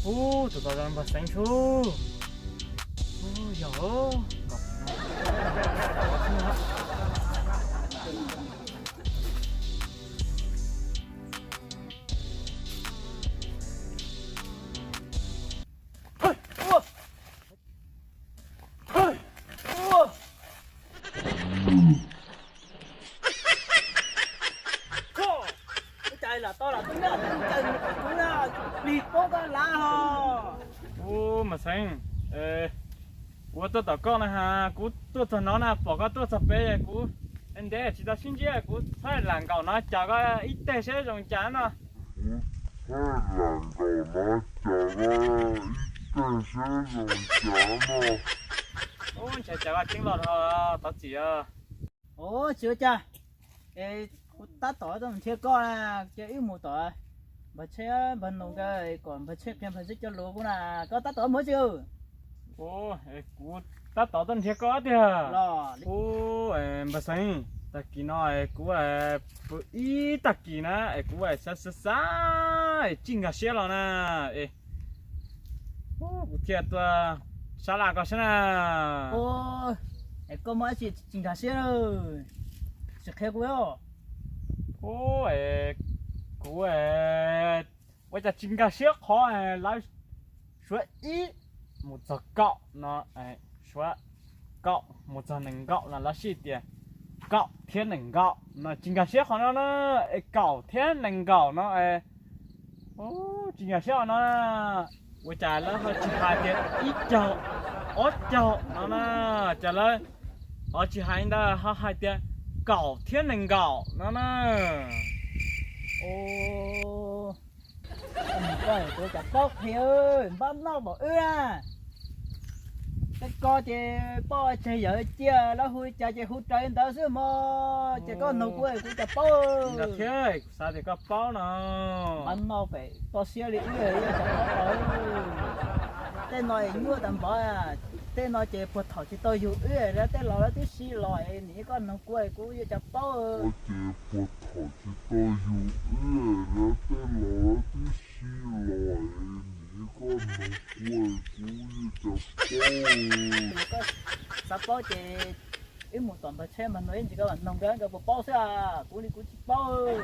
Ub, tus tod npawg Xeev Tshub. Ub, yog. Ua cas lam tau lam tub nyob tub ncaws mus kom kuv na, plig poob koj lav hos. Ub, Mas Xeev, kuv tuaj tom koj na has, kuv tuaj txog no na, pom koj tuaj txog pem kuv ntev tsis tau sib ntsib, kuv txhob lam nkaum no caw koj ib teg seb zoo cas no. Kuv txhob lam nkaum no caw koj ib teg seb zoo cas no. Ub, ntshe caw koj ceeb loj dhau, thov txim os. Ub, tsis ua cas, es kuv tab tom tuaj nrhiav koj na, ces wb mus tom npawg Tsheb npawg Noog nkawd kom npawg Tsheb qhia npawg Tsheb cov lus kuv na, koj tab tom mus tsi? Kuv tab tom tuaj nrhiav koj tiag. Ub, npawg Xeev, tag kis no kuv pw ib tag kis na es kuv xav xav xav es tsis nkag siab los na, es kuv thiaj tuaj sab laj koj saib na. Es koj muaj dab tsi tsis nkag siab, sim qhia kuv. Ub, kuv ua cas tsis nkag siab qhov lawv suav ib mus txog kaum no, suav kaum mus txog nees nkaum no lawv sij tias kaum thiab nees nkaum no tsis nkag siab qhov no na, es kaum thiab nees nkaum no es tsis nkag siab qhov no. Ua cas lawv ho tsis hais tias ib caug, ob caug no na, cas lawv ho tsis hais ntawd ho hais tias kaum thiab nees nkaum no na. Ub, koj kuv cas paub qhia, npab noj npaum wb na. Tej ko ces poj tseg yawm ciaj lawv hu cas ces hu raws li ntawd xwb mog, ces koj nug kuv kuv cas paub. Thiab kuv xav tias koj paub no. Npab noj pem toj siab li wb cas paub. Tej no es nyuaj tas npaum, tej no ces puag thaum tsis tau yug wb lawv tej laus lawv twb sib los es nim koj nug kuv kuv yuav cas paub. Ces puag thaum tsis tau yug wb lawv tej laus lawv twb sib los es nim koj nug kuv kuv yuav cas paub. Xav paub ces wb mus tom npawg Tsheb mas nug ib ntsis koj mam noog nkawd nkawd puas paub xwb, kuv li kuv tsis paub.